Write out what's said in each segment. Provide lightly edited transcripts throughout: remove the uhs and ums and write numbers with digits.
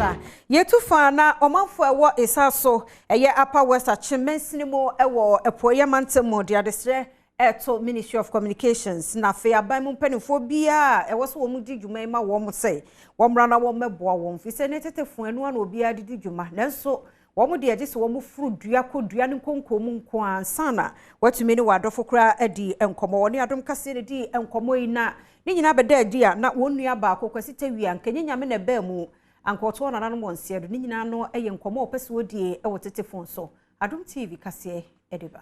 akasa. Yɛtu fa na ɔmanfoɔ a ɛwɔ Esa so, ɛyɛ Upper West Akyem mansini mu ɛwɔ Apueeɛ mantam mu, de adesrɛ ɛto Ministry of Communications na afei aban mu mpanimfoɔ biara a ɛwɔ sɛ wɔn di dwuma yi ma wɔn sɛ wɔmmra na wɔmmɛboa wɔn, fi sɛ ne tetefo ɛno ano obiara de di dwuma, nanso wɔn deɛ gye sɛ wɔn foro dua kɔ dua ne nkonko mu nko ansa na wɔatumi ne wɔn adɔfo koraa adi nkɔmmɔ. Wɔne Adom Kaseɛ ne di nkɔmmɔ yi na ne nyinaa bɛda adi a na wɔn nua baako Kwasi Tawia nkɛnyɛ Nyame na ɛbaa mu ankɔtoɔ nananom wɔn nseɛ do. Ne nyinaa no yɛ nkɔmmɔ a ɔpɛ sɛ wɔdie wɔ tetefo so. Adom TV Kaseɛ de ba.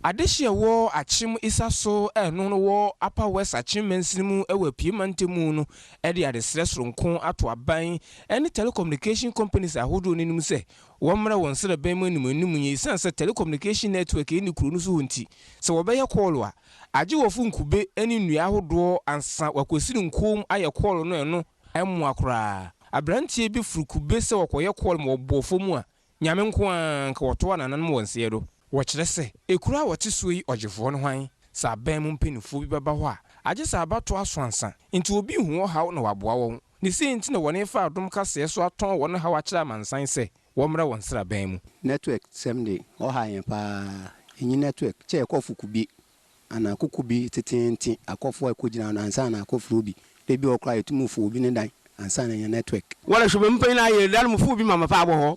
Adehye a ɛwɔ Akyem Isa so, ɛno no wɔ Upper West Akyem mansini mu wɔ Apue mantam mu no, de adesrɛ soronko ato aban ne telecommunication companies ahodoɔ no anim sɛ wɔmmrɛ wɔn nsraban mu animanim yi, ɛsiane sɛ telecommunication network ɛnni kuro no so hɔ nti, sɛ wɔbɛyɛ kɔɔlo a, agye wɔfo nkube ne nnua ahodoɔ ansa wakɔsiri nkom ayɛ kɔɔlo no. Ɛno mmoa koraa. Aberanteɛ bi foro kube sɛ wɔkɔyɛ kɔɔlo ma wɔbɔɔ fam a, Nyame nko ara nka wɔtoa nananom wɔ nseɛ do. Wɔkyerɛ sɛ ekuro a wɔte soɔ yi, ɔgyefoɔ no hwan? Sɛ aban mu mpanimfoɔ bi bɛba hɔ a, agye sɛ abatoɔ aso ansa, nti obi hu ɔhaw na waboa wɔn. Ne sei nti na wɔne fa Adom Kaseɛ so atɔn wɔn haw akyerɛ amansan sɛ wɔmmrɛ wɔn nsraban mu. Network sɛm de, ɔha yɛn paa. Ɛnyi network kyɛ ɛkɔfo kube anaa koko bi tetenten akɔfo a ɛkɔgyina no ansa na akɔforo bi da bi wɔ koraa, yɛtumi fo obi ne dan ansa na ɛnya network. Wɔde hwɛ mpa nyinaa yɛ dan mu fo bi ma mapa abɔ hɔ,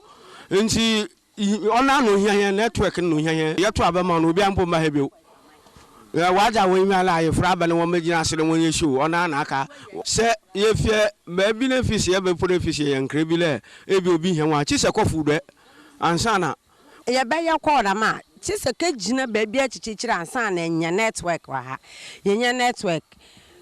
nti ɔno ano ohia yɛn network no ohia yɛn. Yɛto abɛma no, obi mpo mma ha bio. Wagya wɔn nyinaa la yɛfra aba ne wɔn bɛgyina ase ne wɔn yɛ show. Ɔno ana aka sɛ yɛfie baabi ne fi sɛ yɛbɛpo ne fi sɛ yɛn nkira bi lɛ ebi obi hia wɔn akyi sɛ kɔfo dɛ ansa na. Yɛbɛyɛ kɔɔ dam a kye sɛ kɛgyina baabi akyikyikyiri ansa na anya network. Wɔ ha yɛnya network,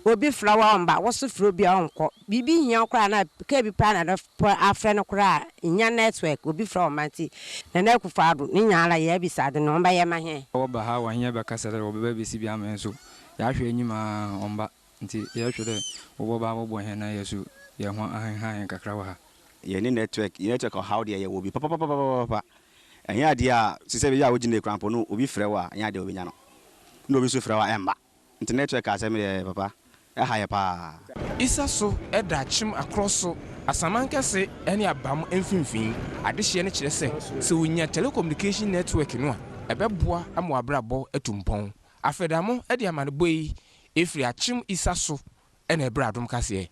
obi frɛ wo a ɔmba, wo so frɛ obi a ɔnkɔ. Biribi hia wo koraa na kaa bi paa na afrɛ no koraa, nya network, obi frɛ wo ma. Nti Nana Akufo Addo ne nyinaa la yɛabisa ade no ɔmbɛyɛ ma hɛn. Wɔba ha, wɔnyɛ bɛkasa dɛ wɔbɛba bɛsi bi ama yɛn, so yɛahwɛ anim a ɔmba, nti yɛhwɛ dɛ wɔbɛba abɔbɔ hɛn na yɛ so yɛn ho ahenha yɛn kakra wɔ ha. Yɛne network, network ɔhaw deɛ, yɛwɔ bi papapapapapa. Ɛnyɛ adeɛ a sɛ bɛyɛ a wogyina ekura mpo no, obi frɛ wo a, ɛnyɛ adeɛ a wobɛnya no, na obi nso frɛ wo a, ɛmba. Nti network asɛm deɛ, papa, ɛha yɛ paa. Isa so ɛda Akyem akorɔ so, Asaman Kɛse ne Abam mfimfini. Adehyeɛ no kyerɛ sɛ sɛ wonya telecommunication network no a, ɛbɛboa ama wabrabɔ atu mpɔn. Afɛdamo de amanebɔ yi ɛfiri Akyem Isa so ɛna ɛberɛ Adom Kaseɛ.